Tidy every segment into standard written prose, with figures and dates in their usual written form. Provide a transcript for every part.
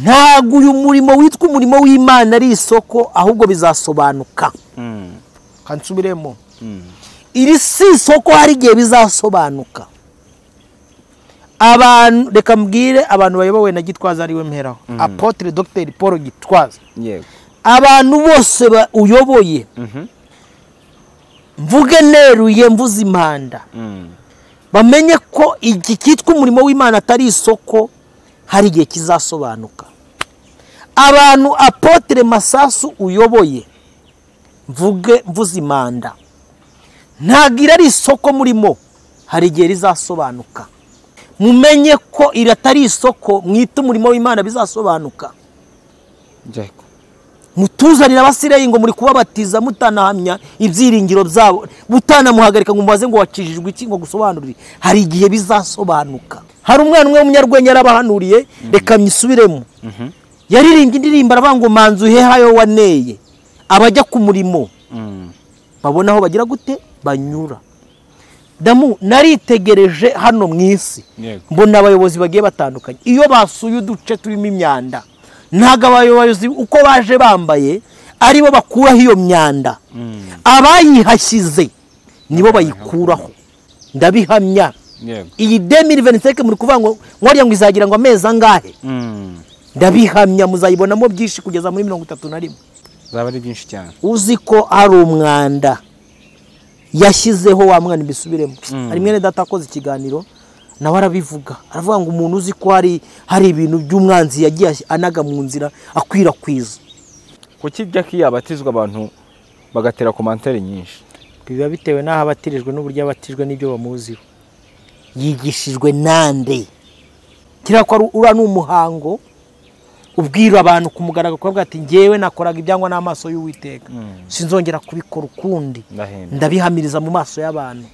Ntabwo uyu murimo witwa umurimo w'Imana ari isoko, ahubwo bizasobanuka. Kansubiremo. Iri si isoko, hari igihe bizasobanuka. Abantu, reka mbwire abantu bayobowe na Gitwaza ariwe mperaho, Apotre Dr Paul Gitwaza. Yego. Abantu bose uyoboye, mvuge neruye mvuze impanda, bamenye ko iki cyitwa umurimo w'Imana atari isoko, hari igihe kizasobanuka. Abantu Apotre Masasu uyoboye, mvuge mvuze impanda, ntabwo iri ari isoko murimo, hari igihe rizasobanuka. Mumenye ko iri atari isoko, mwite umurimo w'Imana, bizasobanuka. Mutuzanira abasireyi ngo muri kubabatiza mutanahamya ibyiringiro byabo, mutanamuhagarika ngo mubaze ngo wakijijwe iki, ngo gusobanurire. Hari igihe bizasobanuka. Hari umwana umwe w'umunyarwenya yarabahanuriye, reka myisubiremo. Yaririmbye indirimbo aravuga ngo manzu hehayo waneye, abajya ku murimo babona aho bagira gute banyura. Damu, naritegereje hano mu isi, mbona abayobozi bagiye batandukanye iyo basuye uduce turimo imyanda, ntabwo abayobozi uko baje bambaye aribo bakuraho iyo myanda, abayihashyize nibo bayikuraho. Ndabihamya. Iyi 2025 muri kuvuga ngo ngwariya ngo izagira ngo amezi angahe, ndabihamya muzayibonamo byinshi kugeza muri 31. Zaba ari byinshi cyane. Uzi ko ari umwanda yashyizeho wa mwana, mbisubiremo. Hari mwene data akoze ikiganiro nawe arabivuga, aravuga ngo umuntu uzi ko hari ibintu by'umwanzi yagiye anaga mu nzira akwirakwiza. Kuki Jackie yabatizwa abantu bagatera komantere nyinshi? Biba bitewe n'aho abatirijwe n'uburyo abatijwe n'ibyo bamuziho. Yigishijwe nande? Kira ko ura n'umuhango ubwira abantu kumugaragara kuvuga ati ngewe nakoraga ibyangwa n'amaso y'Uwiteka, sinzongera kubikora ukundi, ndabihamiriza mu maso y'abantu.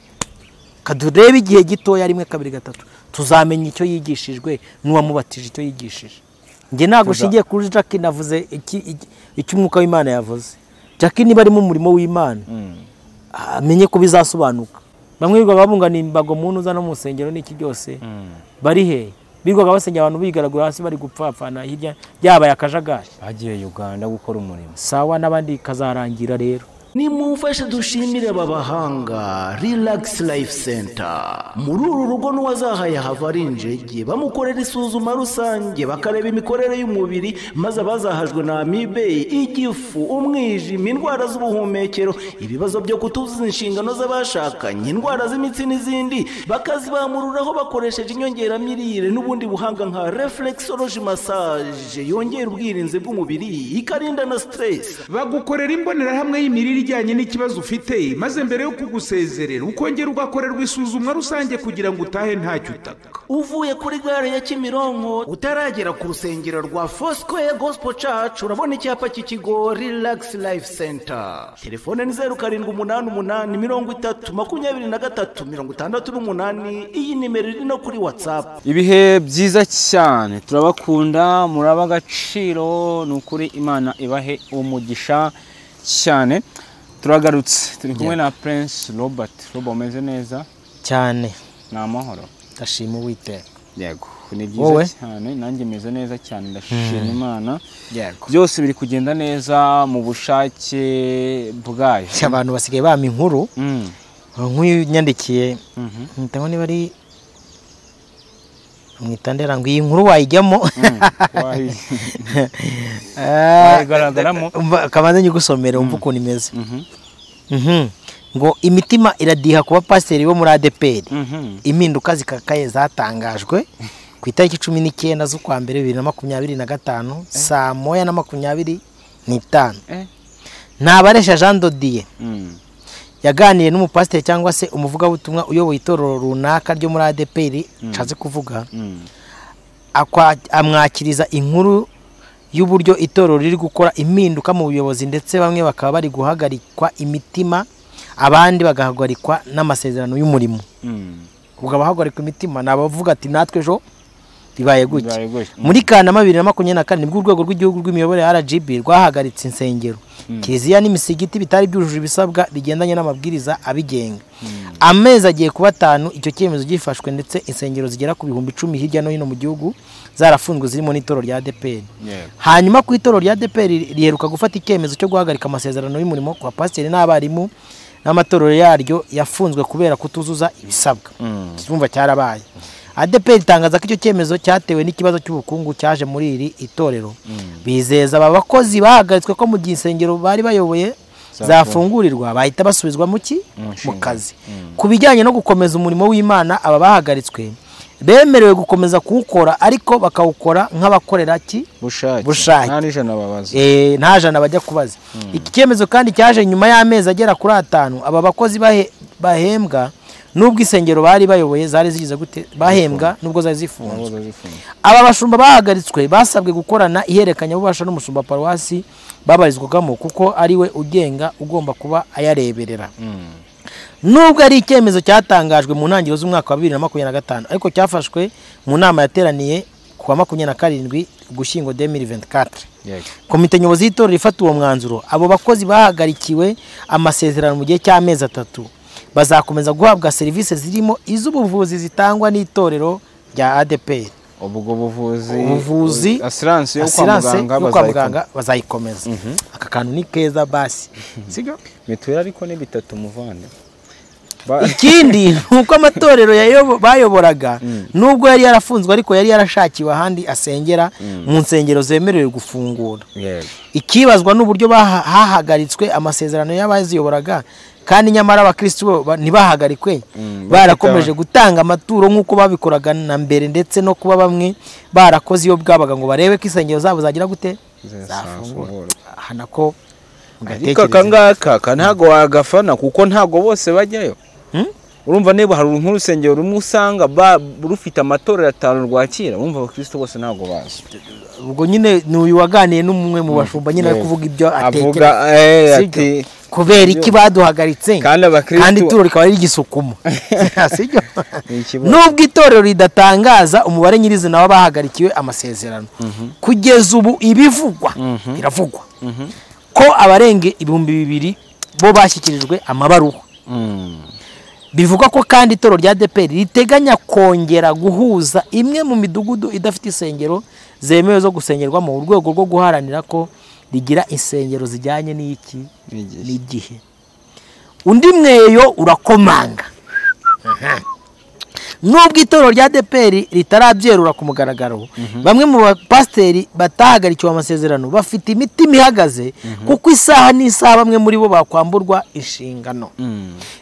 Kadurebe igihe gitoya, 1 2 3, tuzamenya icyo yigishijwe n'uwamubatije icyo yigishije. Nge ntago shingiye kuri Jackie, navuze icyo umwuka w'Imana yavuze. Jackie niba ari mu murimo w'Imana, amenye ko bizasobanuka. Bamwe birirwaga babungana imbago mu ntuza no mu nsengero n'iki byose, bari he? Birirwaga basenya abantu bigaragura hasi bari gupfapfana hirya, byabaye akajagari. Bagiye Uganda gukora umurimo. Sawa, n'abandi kazarangira rero. Nimumfashe dushimire aba bahanga Relax Life Center. Muri uru rugo n'uwazahaye hava ari injege, bamukorera isuzuma rusange, bakareba imikorere y'umubiri, maze abazahajwe na amibe, igifu, umwijima, indwara z'ubuhumekero, ibibazo byo kutuzuza inshingano z'abashakanye, indwara z'imitsi n'izindi, bakazibamururaho bakoresheje inyongeramirire n'ubundi buhanga nka reflexology massage yongera ubwirinzi bw'umubiri, ikarinda na stress. Bagukorera imbonerahamwe y'imirire ijyanye n'ikibazo ufite, maze mbere yo kugusezerera ukongera ugakorerwa isuzumwa rusange kugira ngo utahe ntacyo utaka. Uvuye kuri gare ya Kimironko utaragera ku rusengero rwa Foursquare Gospel Church, urabona icyapa cy'ikigo Relax Life Center. Telefone ni 0788 30 23 68. Iyi nimero iri no kuri WhatsApp. Ibihe byiza cyane, turabakunda, muraba agaciro, ni ukuri Imana ibahe umugisha cyane. Turagarutse turi kumwe na Prince Robert. Robert, umeze neza cyane? Ni amahoro, ndashima Uwiteka. Yego, ni byiza cyane, nanjye meze neza cyane, ndashima Imana. Yego, byose biri kugenda neza mu bushake bwayo. Abantu basigaye bama inkuru nk'uyu nyandikiye, ntango niba ari mwitandera ngo iyi nkuru wayijyamo, wayigaragaramo, kabanze nyigusomere umva ukuntu imeze. Ngo imitima iradiha kuba pasiteri bo muri ADPR. Impinduka zikakaye zatangajwe ku itariki 19 z'ukwa mbere 2025 saa 1:25. Ntabaresha Jean Dodier yaganiye n'umupasiteri cyangwa se umuvugabutumwa uyoboye itorero runaka ryo muri ADPR, nshatse kuvuga, amwakiriza inkuru y'uburyo itorero riri gukora impinduka mu buyobozi, ndetse bamwe bakaba bari guhagarikwa imitima, abandi bagahagarikwa n'amasezerano y'umurimo. Ubwo abahagarikwa imitima ni abavuga ati natwe ejo bibaye gutya. Muri Kanama 2024 nibwo urwego rw'igihugu rw'imiyoborere RGB rwahagaritse insengero, kiliziya n'imisigiti bitari byujuje ibisabwa bigendanye n'amabwiriza abigenga. Amezi agiye kuba 5 icyo cyemezo gifashwe, ndetse insengero zigera ku 10,000 hirya no hino mu gihugu zarafunzwe zirimo n'itorero rya ADEPR. Hanyuma ku itorero rya ADEPR riheruka gufata icyemezo cyo guhagarika amasezerano y'umurimo kwa pasiteri n'abarimu n'amatorero yaryo yafunzwe kubera kutuzuza ibisabwa. Kirumva cyarabaye. ADEPR itangaza ko icyo cyemezo cyatewe n'ikibazo cy'ubukungu cyaje muri iri itorero. Bizeza aba bakozi bahagaritswe ko mu gihe insengero bari bayoboye zafungurirwa bahita basubizwa mu kazi. Ku bijyanye no gukomeza umurimo w'Imana, aba bahagaritswe bemerewe gukomeza kuwukora ariko bakawukora nk'abakorera ki bushake, nta jana bajya kubaza. Iki cyemezo kandi cyaje nyuma y'amezi agera kuri 5 aba bakozi bahembwa nubwo isengero bari bayoboye zari zigize gute bahembwa nubwo zari zifunzwe. Aba bashumba bahagaritswe basabwe gukorana iherekanya bubasha n'umushumba paruwasi babarizwagamo kuko ari we ugenga ugomba kuba ayareberera. Nubwo ari icyemezo cyatangajwe mu ntangiriro z'umwaka wa 2025 ariko cyafashwe mu nama yateraniye ku wa 27 Ugushyingo 2024. Komite nyobozi y'itorero ifata uwo mwanzuro. Abo bakozi bahagarikiwe amasezerano mu gihe cy'amezi 3 bazakomeza guhabwa serivisi zirimo iz'ubuvuzi zitangwa n'itorero rya ADEPR. Ubwo buvuzi assurance yo kwa muganga bazayikomeza. Aka kantu ni keza basi, sibyo? Mituweli ariko ni 3 muvande. Ikindi nuko amatorero bayoboraga nubwo yari yarafunzwe ariko yari yarashakiwe ahandi asengera mu nsengero zemerewe gufungura. Ikibazwa n'uburyo bahagaritswe amasezerano y'abaziyoboraga kandi nyamara abakristo ntibahagarikwe, barakomeje gutanga amaturo nk'uko babikoraga na mbere, ndetse no kuba bamwe barakoze iyo bwabaga ngo barebe ko insengero zabo zagira gute zafungura. Hanako ariko akangaka ntago wagafana kuko ntago bose bajyayo. Urumva niba hari nk'urusengero rumwe usanga rufite amatorero 5 rwakira, urumva abakristo bose ntago bazi. Ubwo nyine n'uyu waganiye n'umwe mu bashumba nyine ari kuvuga ibyo atekereza, ati kubera iki baduhagaritse kandi itorero rikaba ari igisukuma. Sibyo? Nubwo itorero ridatangaza umubare nyirizina w'abahagarikiwe amasezerano, kugeza ubu ibivugwa biravugwa ko abarenga 2000 bo bashyikirijwe amabaruwa. Bivugwa ko kandi itorero rya ADEPR riteganya kongera guhuza imwe mu midugudu idafite insengero zemewe zo gusengerwamo mu rwego rwo guharanira ko rigira insengero zijyanye n'iki n'igihe. Undi mweyo urakomanga. Nubwo itorero rya ADEPR ritarabyerura ku mugaragaro, bamwe mu bapasiteri batahagarikiwe amasezerano bafite imitima ihagaze kuko isaha n'isaha bamwe muri bo bakwamburwa inshingano.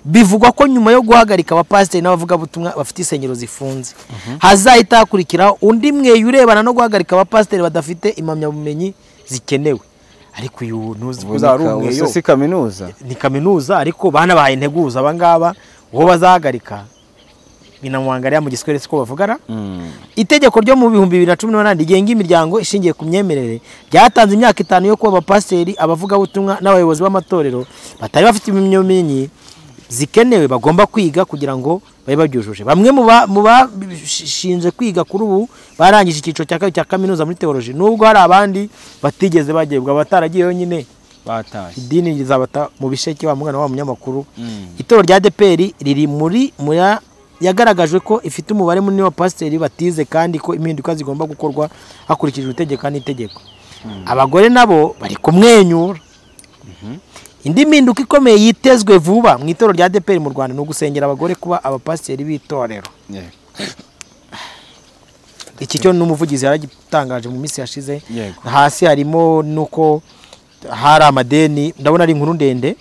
Bivugwa ko nyuma yo guhagarika abapasiteri n'abavugabutumwa bafite insengero zifunze, hazahita hakurikiraho undi mweyo urebana no guhagarika abapasiteri badafite impamyabumenyi zikenewe. Ariko uyu ntuzi ko uzaba ari umweyo, si kaminuza, ni kaminuza, ariko banabahaye integuza abangaba uwo bazahagarika binamwangaria mu giswahili siko bavugara. Itegeko ryo mu 2018 rigenga imiryango ishingiye ku myemerere ryatanze imyaka 5 yo kuba abapasiteri, abavugabutumwa n'abayobozi b'amatorero batari bafite impamyabumenyi zikenewe bagomba kwiga kugira ngo babe babyujuje. Bamwe mu bashinzwe kwiga kuri ubu barangije icyiciro cya kabiri cya kaminuza muri theology, nubwo hari abandi batigeze bagebwa bataragiyeyo nyine batashye. Idini rizabata mu bisheke wa mwana wa munyamakuru. Itorero rya ADEPR riri muri yagaragajwe ko ifite umubare munini wa pasiteri batize kandi ko impinduka zigomba gukorwa hakurikijwe itegeko n'itegeko. Abagore nabo bari kumwenyura. Indi mpinduka ikomeye yitezwe vuba mu itorero rya ADEPR mu Rwanda ni ugusengera abagore kuba abapasiteri b'itorero. Iki cyo n'umuvugizi yaragitangaje mu minsi yashize. Hasi harimo nuko hari amadeni, ndabona ari inkuru ndende.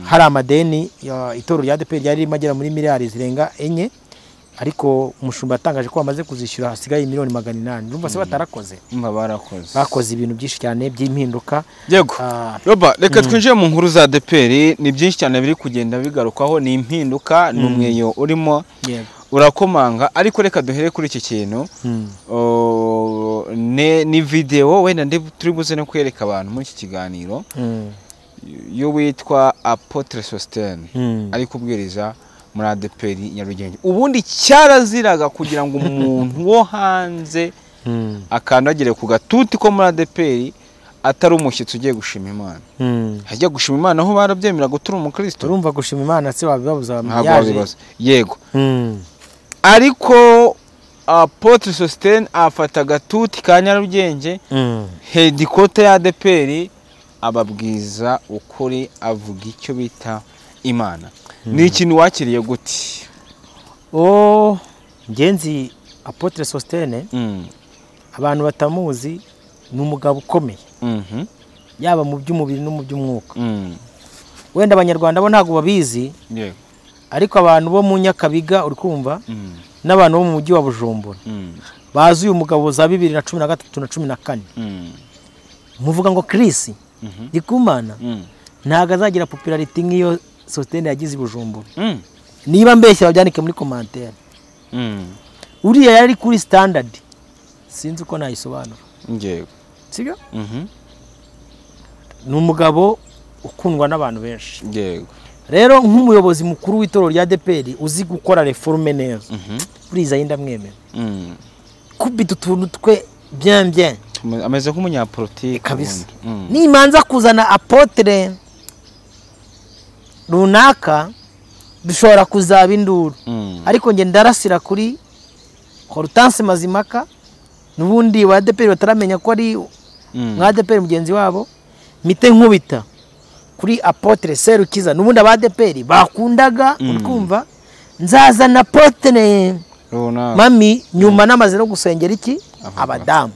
Hari amadeni itorero rya ADEPR ryari ririmo agera muri miliyari zirenga 4, ariko umushumba yatangaje ko bamaze kuzishyura hasigaye miliyoni 800. Urumva se batarakoze? Barakoze, bakoze ibintu byinshi cyane by'impinduka. Yego Roba, reka twinjire mu nkuru za ADEPR. Ni byinshi cyane biri kugenda bigarukaho, ni impinduka, ni umweyo urimo urakomanga. Ariko reka duhere kuri iki kintu. Ni video wenda turi buze no kwereka abantu muri iki kiganiro yo witwa Apotre Sostene ari kubwiriza muri ADEPR Nyarugenge. Ubundi cyaraziraga kugira ngo umuntu wo hanze akandagire ku gatuti ko muri ADEPR atari umushyitsi ugiye gushima Imana. Hajya gushima Imana aho barabyemera gutura umukristo. Urumva gushima Imana se wabibabuza yaje. Yego. Ariko Apotre Sostene afata agatuti ka Nyarugenge, headquarter ya ADEPR, ababwiza ukuri, avuga icyo bita Imana. Ni ikintu wakiriye gute? Oh, ngenzi Apotre Sostene, abantu batamuzi, ni umugabo ukomeye, yaba mu by'umubiri no mu by'umwuka. Wenda abanyarwanda bo ntabwo babizi, ariko abantu bo mu Nyakabiga, uri kumva, n'abantu bo mu mujyi wa Bujumbura bazi uyu mugabo za 2013 na 14. Muvuga ngo Chris Ndikumana ntabwo azagira popularity nk'iyo Sostene yagize i Bujumbura. Niba mbeshya babyandike muri commentaire. Uriya yari kuri standard, sinzi uko nayisobanura. Sibyo? Ni umugabo ukundwa n'abantu benshi. Rero nk'umuyobozi mukuru w'itorero rya ADEPR uzi gukora reforme neza, buriya ndamwemera. Kubita utuntu twe bien bien. Ameze nk'umunyapolitike kabisa. Nimanza kuzana apotre runaka bishobora kuzaba induru. Ariko nge ndarasira kuri Hortense Mazimaka, n'ubundi wa ADEPR bataramenya ko ari mwa ADEPR mugenzi wabo, mite nkubita kuri Apotre Serukiza, n'ubundi aba ADEPR bakundaga, uri kumva, nzazana Apotre Mami nyuma namaze no gusengera iki abadamu.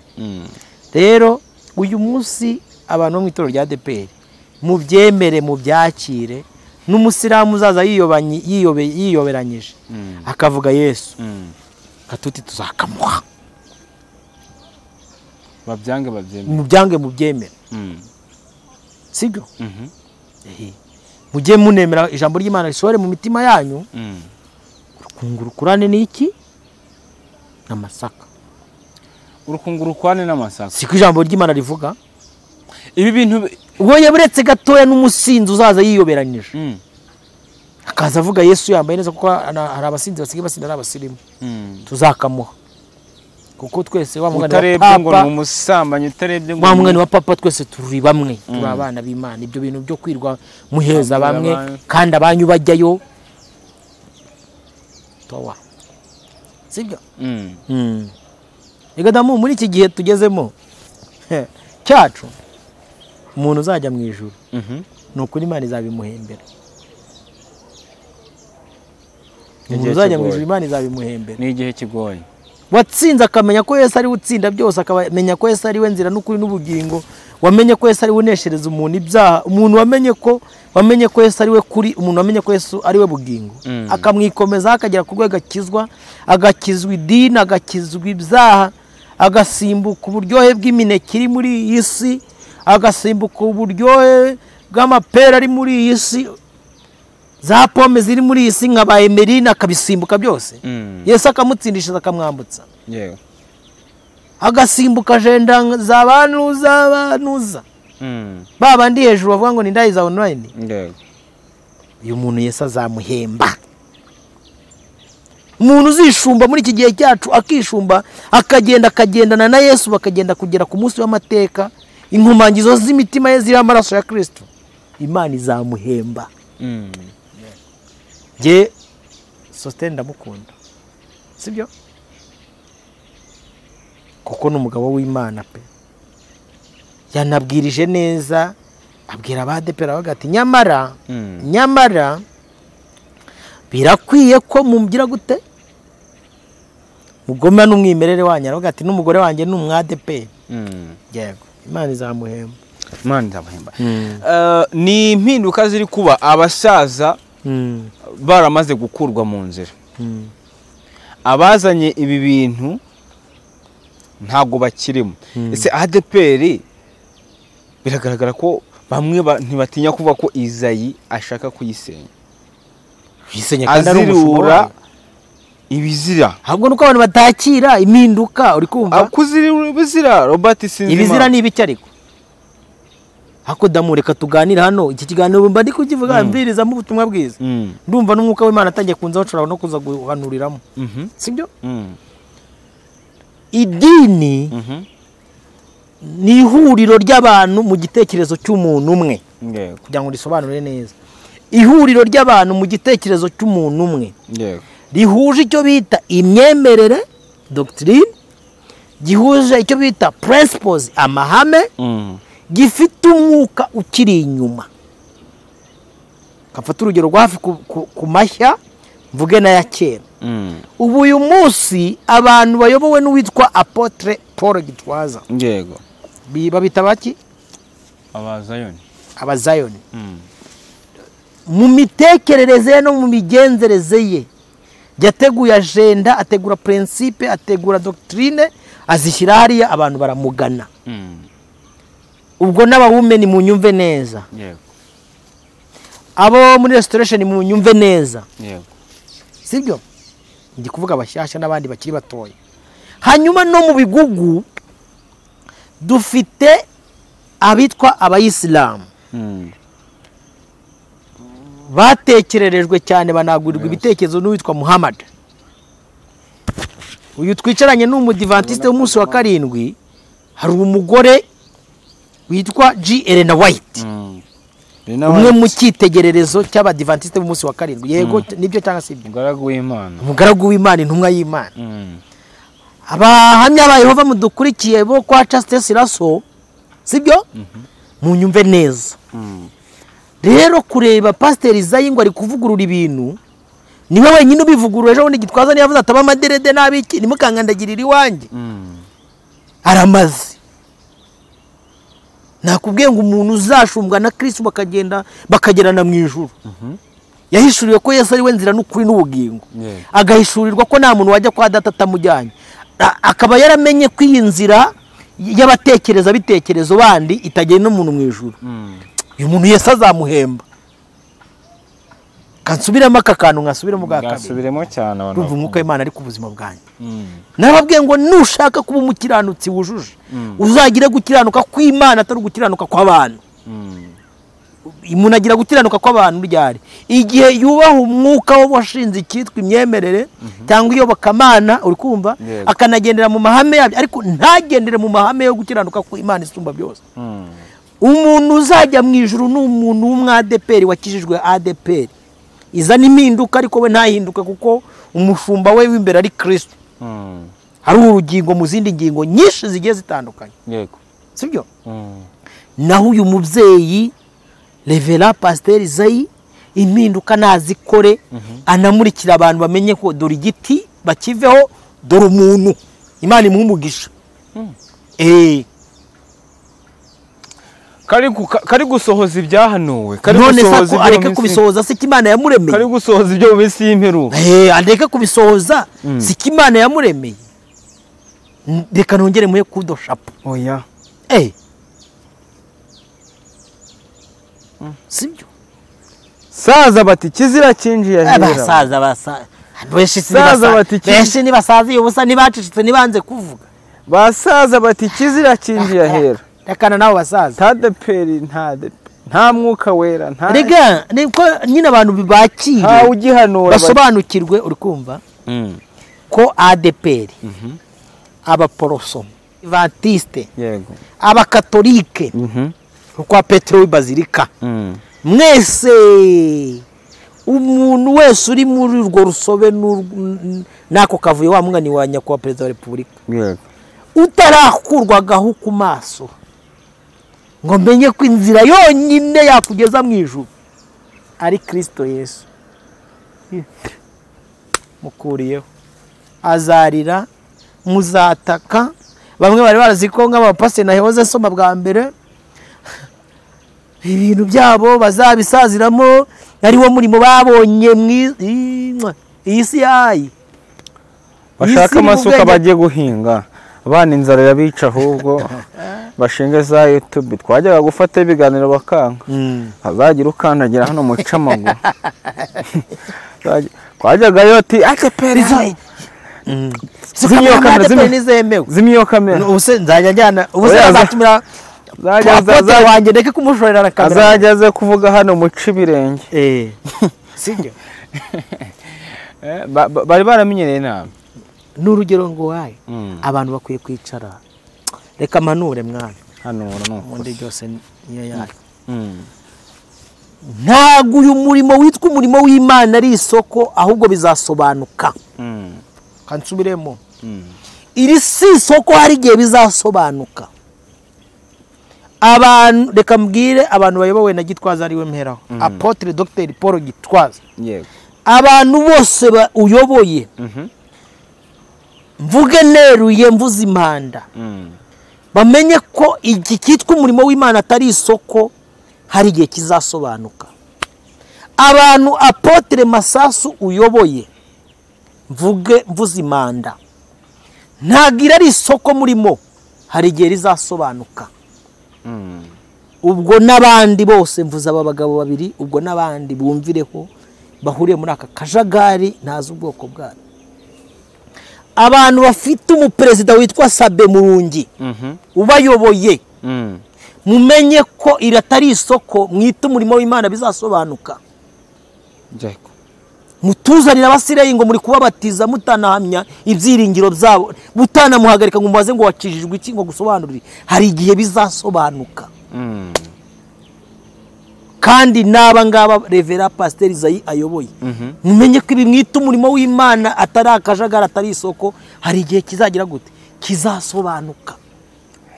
Rero uyu munsi abantu bo mu itorero rya ADEPR mubyemere, mubyakire, n'umusilamu uzaza yiyoberanyije akavuga Yesu, katuti tuzakamuha. Babyange babyemere, mubyange mubyemere. Sibyo? Mujye munemera ijambo ry'Imana risohore mu mitima yanyu. Urukungurukurane n'iki? N'amasaka. Urukungurukurane n'amasaka. Siko ijambo ry'Imana rivuga. Ibi bintu ubonye buretse gatoya n'umusinzi uzaza yiyoberanyije, akaza avuga Yesu yambaye neza, kuko hari abasinzi basigaye basinda ari abasirimu, tuzakamuha. Kuko twese wa mugani wa papa, ngo umusambanyi, utarebye ngo wa mugani wa papa, twese turi bamwe, turi abana b'Imana. Ibyo bintu byo kwirwa muheza bamwe kandi abanyu bajyayo towa. Sibyo? Ega damu, muri iki gihe tugezemo cyacu, umuntu uzajya mu ijuru ni ukuri Imana izabimuhembera. Umuntu uzajya mu ijuru Imana izabimuhembera. Ni igihe kigoye. Watsinze akamenya ko Yesu ari utsinda byose, akamenya ko Yesu ari we nzira n'ukuri n'ubugingo, wamenye ko Yesu ari we uneshereza umuntu ibyaha, umuntu wamenye ko Yesu ari we kuri, umuntu wamenye ko Yesu ari we bugingo, akamwikomeza akagera ku rwego akizwa, agakizwa idini, agakizwa ibyaha, agasimbuka uburyohe bw'imineke iri muri iyi si, agasimbuka uburyohe bw'amapera ari muri iyi si, za pome ziri muri iyi si nka ba Emeline, akabisimbuka byose. Yesu akamutsindisha akamwambutsa. Agasimbuka jenda za banuza banuza, babandi hejuru bavuga ngo ni ndayi za online. Uyu muntu Yesu azamuhemba. Umuntu uzishumba muri iki gihe cyacu, akishumba akagenda akagendana na Yesu, bakagenda kugera ku munsi w'amateka, inkomangizo z'imitima ye ziri amaraso ya Kristo, Imana izamuhemba. Nge Sostene ndamukunda, sibyo? Kuko ni umugabo w'Imana pe. Yanabwirije neza, abwira abadepera avuga ati nyamara nyamara birakwiye ko mumbwira gute mugoma n'umwimerere wanyu. Aravuga ati n'umugore wanjye ni umwadeperi. Yego, Imana izamuhemba. Imana izamuhemba. Ni impinduka ziri kuba, abasaza baramaze gukurwa mu nzira. Abazanye ibi bintu ntabwo bakirimo. Ese ADEPR biragaragara ko bamwe ntibatinya kuvuga ko Izayi ashaka kuyisenya. Kuyisenya kandi ari umushumba ibizira. Ahubwo nuko abantu batakira impinduka, uri kumva? Akuzira ibizira Robert Sinzima. Ibizira ni ibiki ariko? Hako damu, reka tuganira hano. Iki kiganiro mba ndi kukivuga mbwirizamo ubutumwa bwiza. Ndumva n'umwuka w'Imana atangiye kunzaho, nshobora no kuza guhanuriramo. Sibyo? Idini ni ihuriro ry'abantu mu gitekerezo cy'umuntu umwe. Kugira ngo risobanure neza, ihuriro ry'abantu mu gitekerezo cy'umuntu umwe rihuje icyo bita imyemerere, doctrine, gihuje icyo bita principles, amahame, gifite umwuka ukiri inyuma. Kafata urugero rwa hafi ku mashya mvuge n'aya kera. Ubu uyu munsi abantu bayobowe n'uwitwa Apotre Paul Gitwaza. Yego. Babita baki? Abazayoni. Abazayoni. Mu mitekerereze ye no mu migenzereze ye yateguye agenda, ategura principe, ategura doctrine, azishyira hariya abantu baramugana. Ubwo n'abawumeni mu nyumve neza. Yego. Abo muri restoration mu nyumve neza. Yego. Sibyo? Ndi kuvuga abashyashya n'abandi bakiri batoya. Hanyuma no mu bigugu dufite abitwa abayisilamu. Batekererejwe cyane banagurirwa ibitekerezo n'uwitwa Muhammad. Uyu twicaranye n'umudivantiste w'umunsi wa 7, hari umugore witwa G. Elena White. Umwe mu cyitegererezo cy'abadivantiste b'umunsi wa 7. Yego nibyo cyangwa si ibyo? Umugaragu w'Imana. Umugaragu w'Imana, intumwa y'Imana. Abahamya ba Yehova mudukurikiye bo kwa Chastes Raso, sibyo? Munyumve neza. Rero kureba Pastor Izayi ngo ari kuvugurura ibintu, niwe wenyine ubivugurura. Ejo bundi Gitwaza niyavuze ataba amaderede n'abiki nimukangandagirira iwanjye. Aramaze. Nakubwiye ngo umuntu uzashumbwa na Kristo bakagenda bakagerana mu ijuru. Yahishuriwe ko Yesu ari we nzira n'ukuri n'ubugingo. Agahishurirwa ko nta muntu wajya kwa data atamujyanye. Akaba yaramenye ko iyi nzira y'abatekereza bitekerezo bandi itagenda umuntu mu ijuru. Uyu muntu Yesu azamuhemba. Kansubiramo aka kantu nkasubiramo bwa kabiri. Gasubiremo cyane abantu. Urumva umwuka w'Imana ari ku buzima bwanjye. Narababwiye ngo nushaka kuba umukiranutsi wujuje, uzagire gukiranuka kw'Imana atari gukiranuka kw'abantu. Umuntu agira gukiranuka kw'abantu ryari? Igihe yubaha umwuka wo washinze icyitwa imyemerere cyangwa iyobokamana, uri kumva, akanagendera mu mahame yabyo, ariko ntagendere mu mahame yo gukiranuka kw'Imana isumba byose. Umuntu uzajya mu ijuru ni umuntu w'umwadeperi wakijijwe ADPR. Izana impinduka ariko we ntahinduke kuko umushumba we w'imbere ari Kristo. Hari urugingo mu zindi ngingo nyinshi zigiye zitandukanye. Yego. Sibyo? Naho uyu mubyeyi Revera Pasteur Izayi impinduka nazikore, anamurikira abantu bamenye ko dore igiti bakiveho, dore umuntu Imana imuha umugisha. Kari gusohoza ibyahanuwe, kari gusohoza, areke kubisohoza si Imana yamuremeye. Kari gusohoza ibyo mu minsi y'imperuka. Areke kubisohoza si Imana yamuremeye. Reka nongere muhe kudo chapeau. Oya. Sibyo? Saza bati kizira kinjiye ahera. Abasaza basa. Benshi nibasaziye ubusa nibacicitse nibanze kuvuga. Basaza bati kizira kinjiye ahera. Rekana nabo basaza. Tadeperi nta mwuka wera nta. Rega niko nyine abantu bibakire. Ha ugihanura basobanukirwe, uri kumva? Ko ADPR, abaporoso, Adventiste, yego, abakatolike, kwa Petro w'Ibazilika, mwese umuntu wese uri muri urwo rusobe nako kavuye wa mwani wa nyakubahwa Perezida wa Repubulika, yego, utarakurwagaho ku maso ngo menye ko inzira yonyine yakugeza mu ijuru ari Kristo Yesu. Mukuriyeho azarira, muzataka. Bamwe bari barazi ko nk'abapasiteri nahoze nsoma bwa mbere ibintu byabo bazabisaziramo, ari wo murimo babonye iyi si yayi. Bashaka amasuka bagiye guhinga, abana inzara irabica, ahubwo bashinge za YouTube. Twajyaga gufata ibiganiro bakanga, azagira ukandagira hano muca amaguru. Twajyagayo ati ADPR zimiyo kamera. Ubuse nzajya njyana, ubuse azatumira wanjye ndeke kumushorera na kamera. Azajya aze kuvuga hano muca ibirenge. Sibyo? Bari baramenyereye nabi. N'urugero ngo wayi abantu bakwiye kwicara. Reka manure mwana. Hanura no. Ubundi byose niyo yayo. Ntabwo uyu murimo witwa umurimo w'Imana ari isoko, ahubwo bizasobanuka. Kansubiremo. Iri si isoko, hari igihe bizasobanuka. Abantu, reka mbwire abantu bayobowe na Gitwaza, ariwe mperaho, Apôtre Dr Paul Gitwaza. Abantu bose uyoboye, mvuge neruye, mvuze impanda, bamenye ko iki cyitwa umurimo w'Imana atari isoko, hari igihe kizasobanuka. Abantu Apôtre Masasu uyoboye, mvuge mvuze impanda, ntabwo ari isoko murimo, hari igihe rizasobanuka. Ubwo n'abandi bose, mvuze aba bagabo babiri, ubwo n'abandi bumvireho bahuriye muri aka kajagari ntazi ubwoko bwabo. Abantu bafite umuperezida witwa Sabe Murungi ubayoboye, mumenye ko iri atari isoko, mwite umurimo w'Imana bizasobanuka. Mutuzanira abasireyi ngo muri kubabatiza mutanahamya ibyiringiro byabo, mutanamuhagarika ngo mubaze ngo wakijijwe iki, ngo gusobanurire, hari igihe bizasobanuka. Kandi n'aba ngaba Revera Pasiteri Izayi ayoboye, mumenye ko ibi mwita umurimo w'Imana atari akajagari, atari isoko, hari igihe kizagira gute, kizasobanuka.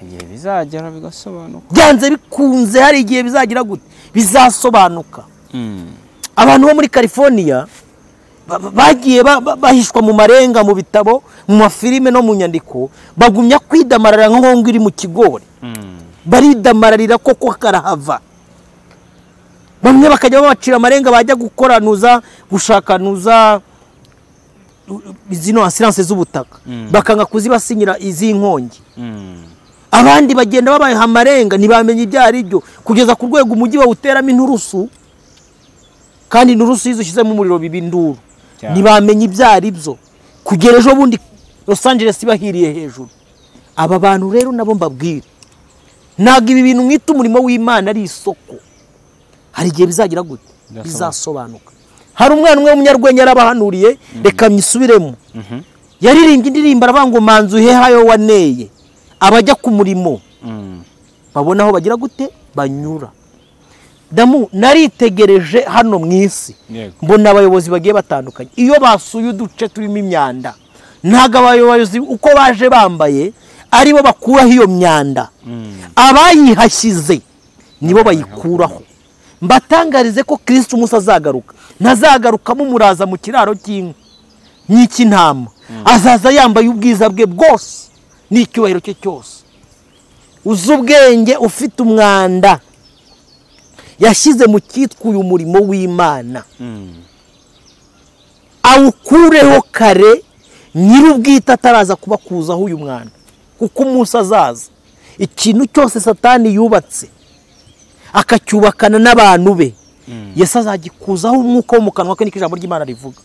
Igihe bizagera bigasobanuka. Byanze bikunze hari igihe bizagira gute, bizasobanuka. Abantu bo muri California bagiye bahishwa mu marenga, mu bitabo, mu mafilime no mu nyandiko, bagumya kwidamararira nk'inkongo iri mu kigori. Baridamararira koko karahava. Bamwe bakajya babacira amarenga, bajya gukoranuza, gushakanuza zino assurance z'ubutaka, bakanga kuzibasinyira iz'inkongi. Abandi bagenda babaha amarenga ntibamenye ibyo ari byo, kugeza ku rwego umujyi bawuteramo inturusu, kandi inturusu iyo ushyizemo umuriro biba induru, ntibamenye ibyo ari byo, kugera ejo bundi Los Angeles ibahiriye hejuru. Aba bantu rero nabo mbabwira, ntabwo ibi bintu mwita umurimo w'Imana ari isoko, hari igihe bizagira gute, bizasobanuka. Hari umwana umwe w'umunyarwenya yarabahanuriye, reka myisubiremo. Yaririmbye indirimbo aravuga ngo manzu hehayo waneye, abajya ku murimo babona aho bagira gute banyura. Damu, naritegereje hano mu isi, mbona abayobozi bagiye batandukanye, iyo basuye uduce turimo imyanda, ntabwo abayobozi uko baje bambaye aribo bakuraho iyo myanda, abayihashyize nibo bayikuraho. Mbatangarize ko Kristo umunsi azagaruka, ntazagarukamo umuraza mu kiraro cy'inka n'icy'intama, azaza yambaye ubwiza bwe bwose n'icyubahiro cye cyose. Uzi ubwenge ufite umwanda yashyize mu cyitwa uyu murimo w'Imana, awukureho kare nyir'ubwite ataraza kubakuzaho uyu mwanda, kuko umunsi azaza ikintu cyose Satani yubatse akacyubakana n'abantu be, Yesu azagikuzaho umwuka wo mu kanwa ke, niko ijambo ry'Imana rivuga.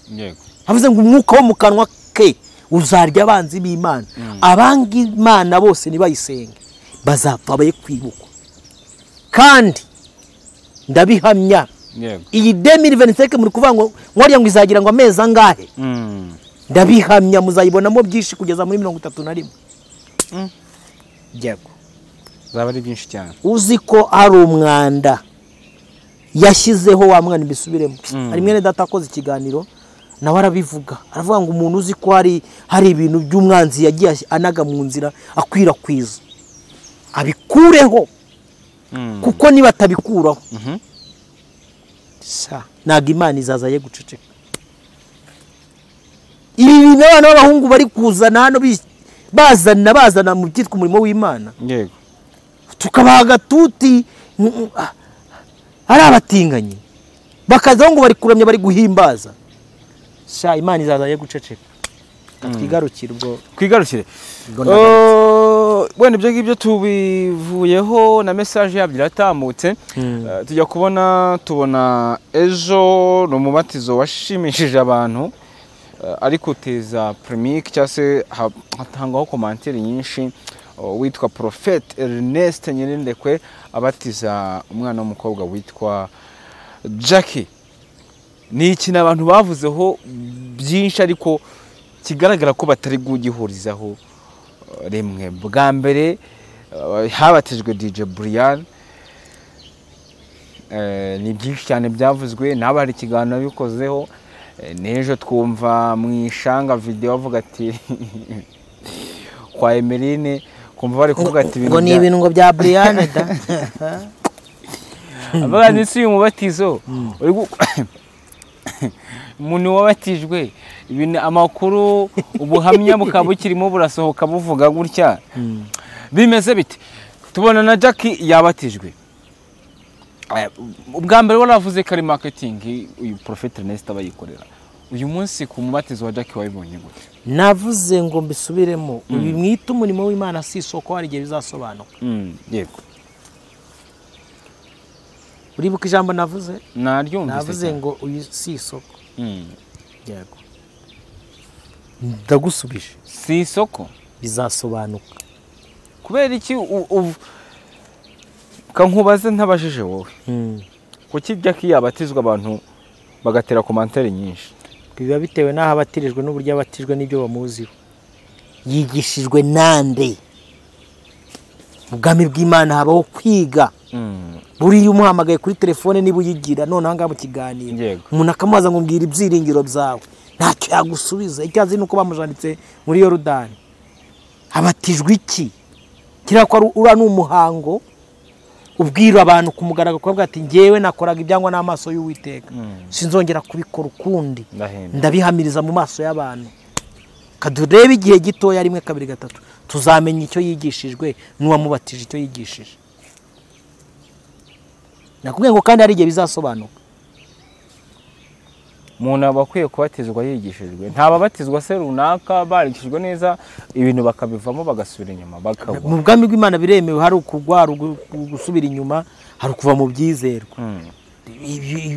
Avuze ngo umwuka wo mu kanwa ke uzarya abanzi b'Imana. Abanga Imana bose nibayisenge bazapfa baye kwibukwa. Kandi ndabihamya, iyi 2025 muri kuvuga ngo ngwariya ngo izagira ngo amezi angahe, ndabihamya muzayibonamo byinshi kugeza muri 31. Yego, zaba ari byinshi cyane. Uzi ko ari umwanda yashyizeho wa mwana, mbisubiremo. Hari mwene data akoze ikiganiro nawe arabivuga, aravuga ngo umuntu uzi ko hari ibintu by'umwanzi yagiye anaga mu nzira akwirakwiza, abikureho, kuko niba atabikuraho ntabwo Imana izaza ye guceceka. Ibi bintu abana b'abahungu bari kuzana hano, bazana mu byitwa umurimo w'Imana, tukabaha agatuti ari abatinganyi, bakazaho ngo bari kuramya, bari guhimbaza. Sha, Imana izaza ye guceceka. Twigarukire ubwo, twigarukire wenda ibyo ngibyo tubivuyeho, na message yabyo iratambutse. Tujya kubona tubona ejo ni umubatizo washimishije abantu, ariko uteza polemique cyangwa se hatangwaho commentaire nyinshi. Witwa Prophet Ernest Nyirindekwe abatiza umwana w'umukobwa witwa Jackie. Ni ikintu abantu bavuzeho byinshi, ariko kigaragara ko batari kugihurizaho rimwe. Bwa mbere habatijwe DJ Brian, ni byinshi cyane byavuzwe, nawe hari ikiganiro bikozeho. N'ejo twumva mu ishanga video avuga ati kwa Emeline, kumva bari kuvuga ati ngo ni ibintu ngo bya Brian da. Avuga ati si umubatizo uri umuntu wabatijwe, ibintu amakuru ubuhamya bukaba bukirimo burasohoka buvuga gutya. Bimeze bite? Tubona na Jackie yabatijwe. Ubwa mbere waravuze ko ari marketing uyu Prophet Ernest abayikorera. Uyu munsi ku mubatizo wa Jackie wabibonye gute? Navuze ngo mbisubiremo, uyu mwita umurimo w'Imana si isoko, hari igihe bizasobanuka. Yego. Uribuka ijambo navuze? Naryumvise. Navuze ngo uyu si isoko. Yego. Ndagusubije. Si isoko bizasobanuka. Kubera iki kankubaze ntabajije wowe? Kuki Jackie yabatizwa abantu bagatera commentaire nyinshi? Biba bitewe n'aho abatirijwe n'uburyo abatijwe n'ibyo bamuziho. Yigishijwe nande? Mu bwami bw'Imana habaho kwiga. Buriya umuhamagaye kuri telefone niba uyigira none aha ngaha mu kiganiro, umuntu akamubaza ngo mbwira ibyiringiro byawe, ntacyo yagusubiza. Icyo azi ni uko bamujanditse muri Yorodani. Abatijwe iki? Kiriya ko uriya ni umuhango ubwira abantu ku mugaragaro, kuvuga ati njyewe nakoraga ibyangwa n'amaso y'Uwiteka, sinzongera kubikora ukundi, ndabihamiriza mu maso y'abantu. Kadurebe igihe gitoya, 1 2 3, tuzamenya icyo yigishijwe n'uwamubatije icyo yigishije. Nakubwiye ngo kandi hari igihe bizasobanuka. Umuntu aba akwiye kubatizwa yigishijwe, ntababatizwa se runaka barigishijwe neza ibintu bakabivamo bagasubira inyuma bakagwa. Mu bwami bw'Imana biremewe, hari ukugwa, hari gusubira inyuma, hari kuva mu byizerwa.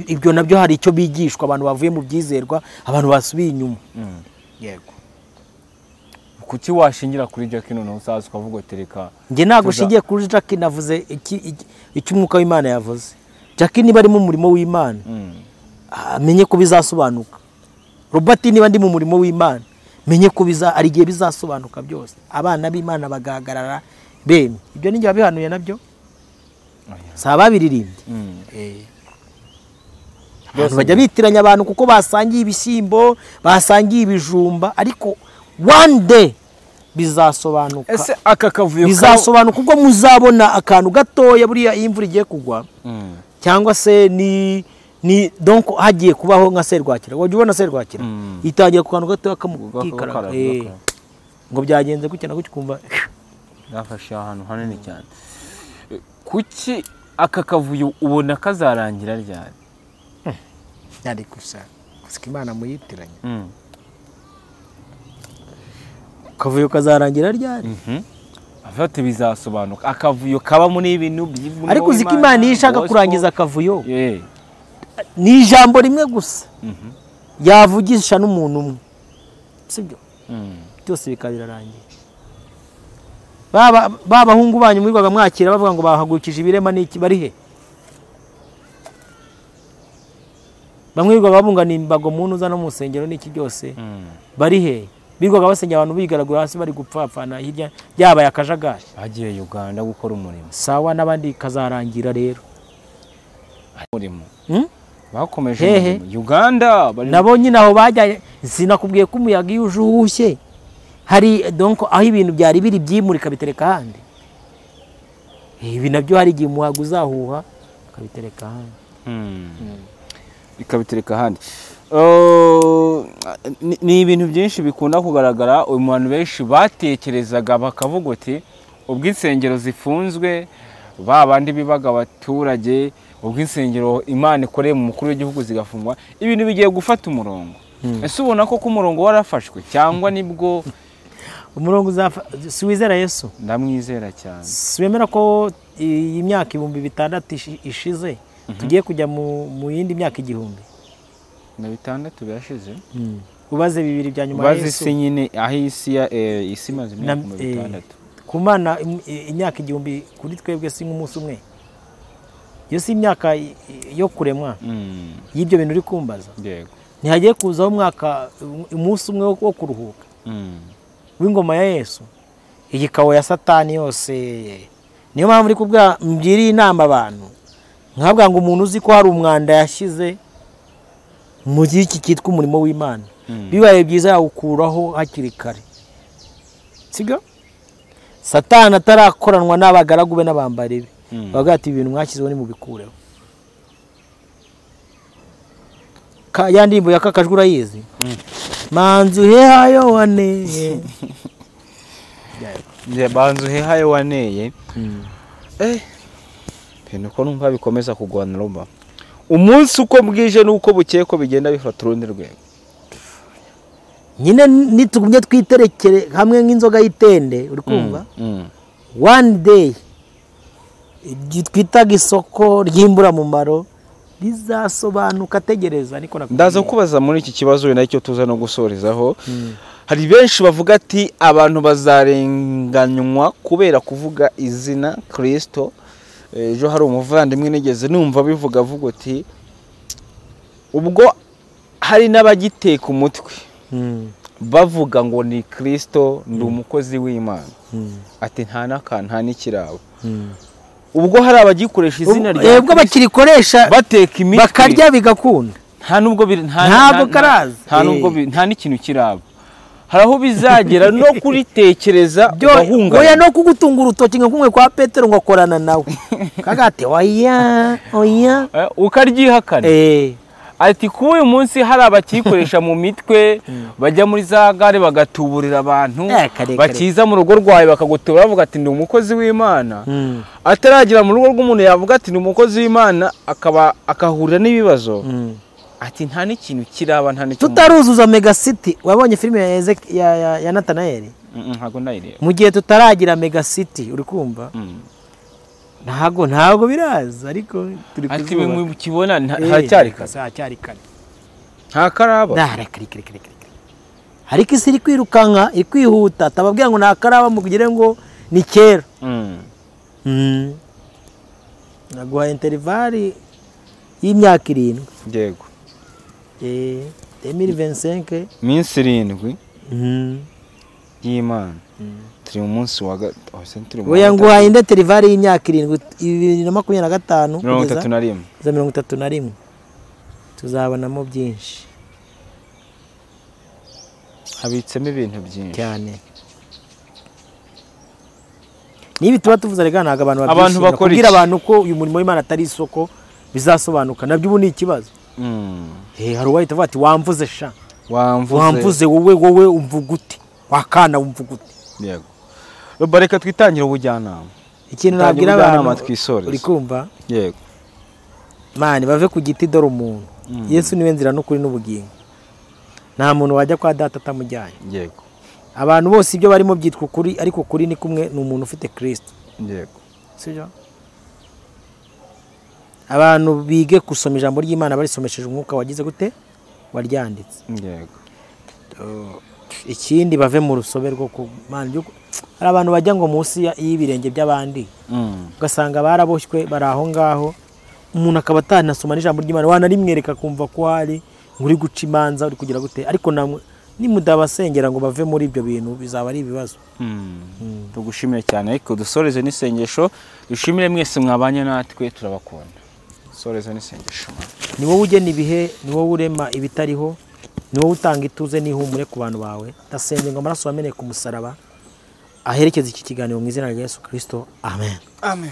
Ibyo nabyo hari icyo bigishwa abantu bavuye mu byizerwa, abantu basubiye inyuma. Yego. Kuki washingira kuri Jackie none usaza ukavuga tereka? Nge ntago shingiye kuri Jackie, navuze icyo umwuka w'Imana yavuze. Jackie niba ari mu murimo w'Imana, menye ko bizasobanuka. Robert niba ndi mu murimo w'Imana, menye ko ari igihe bizasobanuka byose. Abana b'Imana bagahagarara bemye. Ibyo ninjye wabihanuye nabyo? Si ababiririmbye. Abantu bajya bitiranya abantu kuko basangiye ibishyimbo, basangiye ibijumba, ariko one day bizasobanuka. Ese aka kavuyo bizasobanuka ubwo muzabona akantu gatoya buriya iyo imvura igiye kugwa, cyangwa se ni donc hagiye kubaho nka serwakira. Wajya ubona serwakira itangira ku kantu gatoya kamukikara, ngo byagenze gutya na gutya, ukumva nafashe ahantu hanini cyane. Kuki aka kavuyo ubona kazarangira ryari? Ari gusa kusika Imana muyitiranya. Akavuyo kazarangira ryari? Afate bizasobanuka. Akavuyo kaba muri ibintu ariko uziko Imana ishaka kurangiza akavuyo. Ni ijambo rimwe gusa yavugisha n'umuntu umwe, sibyo? Byose bikabirarangiye. Baba bahungu banyu mwirwaga mwakira bavuga ngo bahagurukije ibirema n'iki, bari he? Bamwe birwaga babungana imbago mu ntuza no mu nsengero n'iki byose, bari he? Birwaga basengera abantu bigaragura hasi bari gupfapfana hirya, byabaye akajagari. Bagiye Uganda gukora umurimo. Sawa, n'abandi kazarangira rero. Umurimo. Bakomeje umurimo. Uganda nabo nyine aho bajyanye, sinakubwiye ko umuyaga iyo uje uhushye hari donc aho ibintu byari biri byimurika bitereka ahandi. Ibi nabyo hari igihe umuyaga uzahuha ukabitereka ahandi. Ikabitereka ahandi. Ni ibintu byinshi bikunda kugaragara. Uyu bantu benshi batekerezaga bakavuga uti ubwo insengero zifunzwe, ba bandi bibaga abaturage, ubwo insengero Imana ikoreye mu mukuru w'igihugu zigafungwa, ibintu bigiye gufata umurongo. Ese ubona ko umurongo warafashwe cyangwa nibwo umurongo si wizera Yesu? Ndamwizera cyane. Si wemera ko iyi myaka 6000 ishize tugiye kujya mu yindi myaka 1000? Na 6 birashize. Ubaze 2 bya nyuma ya Ubaze Yesu. isi nyine aho isi ya isi imaze imyaka 600. Ku Mana imyaka 1000 kuri twebwe si nk'umunsi umwe. Iyo si imyaka yo kuremwa y'ibyo bintu uri kumbaza. Yego. Ntihagiye kuzaho umwaka umunsi umwe wo kuruhuka w'ingoma ya Yesu. Iyi kawo ya Satani yose. Niyo mpamvu uri kubwira mbwiriye inama abantu. Nkabwa ngo umuntu uzi ko hari umwanda yashyize Mu gihe iki cyitwa umurimo w'Imana bibaye byiza yawukuraho hakiri kare, sibyo? Satani atarakoranwa n'abagaragu be n'abambari be, bavuga ati ibintu mwashyizeho nimubikureho. Ya ndirimbo ya Kakajwi urayizi? Manzu hehayo waneye. Banzu hehayo waneye. Nuko numva bikomeza kugwana Roba. Umunsi uko bwije nuko bukeye ko bigenda bifata urundi rwego. Nyine nitugumye twiterekere hamwe nk'inzoga y'itende, uri kumva? One day twitaga isoko ry'imburamumaro bizasobanuka, tegereza. Niko nakubwiye. Ndaza kubaza muri iki kibazo nacyo tuza no gusorezaho. Hari benshi bavuga ati abantu bazarenganywa kubera kuvuga izina Kristo. Ejo hari umuvandimwe nigeze numva bivuga avuga ati ubwo hari n'abagiteka umutwe bavuga ngo ni Kristo ndi umukozi w'Imana, ati nta n'akantu nta n'ikirabo. Ubwo hari abagikoresha izina rya ubwo bakirikoresha bateka imitwe bakarya bigakunda, nta nubwo ntabwo karaza, nta nubwo nta n'ikintu kirabo. Hari aho bizagera no kuritekereza ugahungabana. Oya, no kugutunga urutoki nka kumwe kwa Petero ngo akorana nawe kagate oya oya ukaryihakana. Ati kuba uyu munsi hari abakikoresha mu mitwe bajya muri za gare bagatuburira abantu, bakiza mu rugo rwawe bakagutubura bavuga ati ndi umukozi w'Imana, ataragira mu rugo rw'umuntu yavuga ati ndi umukozi w'Imana akaba akahurira n'ibibazo. Ati nta n'ikintu kiraba, nta n'ikintu. Tutaruzuza mega city. Wabonye filime ya Nathanael? Ntago ndayireba. Mu gihe tutaragira mega city, uri kumva? Ntago biraza, ariko turi kuzuba. Ati bimwe ukibona haracyari kare. Haracyari kare. Nta karaba. Reka. Ariko isi iri kwirukanka, iri kwihuta, tababwira ngo nta karaba mugire ngo ni kera. Naguha interval y'imyaka 7. Yego. 2025 minsi 7 y'Imana. Turi mu munsi wa oya nguhaye interval y'imyaka 7 2025 kugeza 31 za 31 tuzabonamo byinshi, habitsemo ibintu byinshi cyane. Nibi tuba tuvuze rega ntago abantu babyishimira kubwira abantu ko uyu murimo w'Imana atari isoko bizasobanuka, nabyo ubu ni ikibazo. Hari uwahita avuga ati wamvuze sha, wamvuze wowe umvuga ute, wakana umvuga ute. Yego Roba, reka twitangire ubujyanama. Ikintu nabwira abantu uri kumva? Yego mani bave ku giti dore umuntu. Yesu niwe nzira n'ukuri n'ubugingo, nta muntu wajya kwa data atamujyanye. Yego abantu bose ibyo barimo byitwa ukuri, ariko ukuri ni kumwe, ni umuntu ufite Kristo. Yego sibyo? Abantu bige gusoma ijambo ry'Imana barisomesheje umwuka wagize gute waryanditse. Yego ikindi bave mu rusobe rwo kumana. Hari abantu bajya ngo munsi y'ibirenge by'abandi, ugasanga baraboshywe bari aho ngaho, umuntu akaba atanasoma n'ijambo ry'Imana, wanarimwereka kumva ko hari uri guca imanza uri kugira gute, ariko namwe nimudabasengera ngo bave muri ibyo bintu bizaba ari ibibazo. Tugushimire cyane, ariko dusoreze n'isengesho. Dushimire mwese mwabanye natwe, turabakunda. Soreze n'isengesho. Ni wowe ugena ibihe, ni wowe urema ibitariho, ni wowe utanga ituze n'ihumure ku bantu bawe. Ndasenga ngo amaraso wameneye ku musaraba aherekeze iki kiganiro mu izina rya Yesu Kristo. Amen. Amen.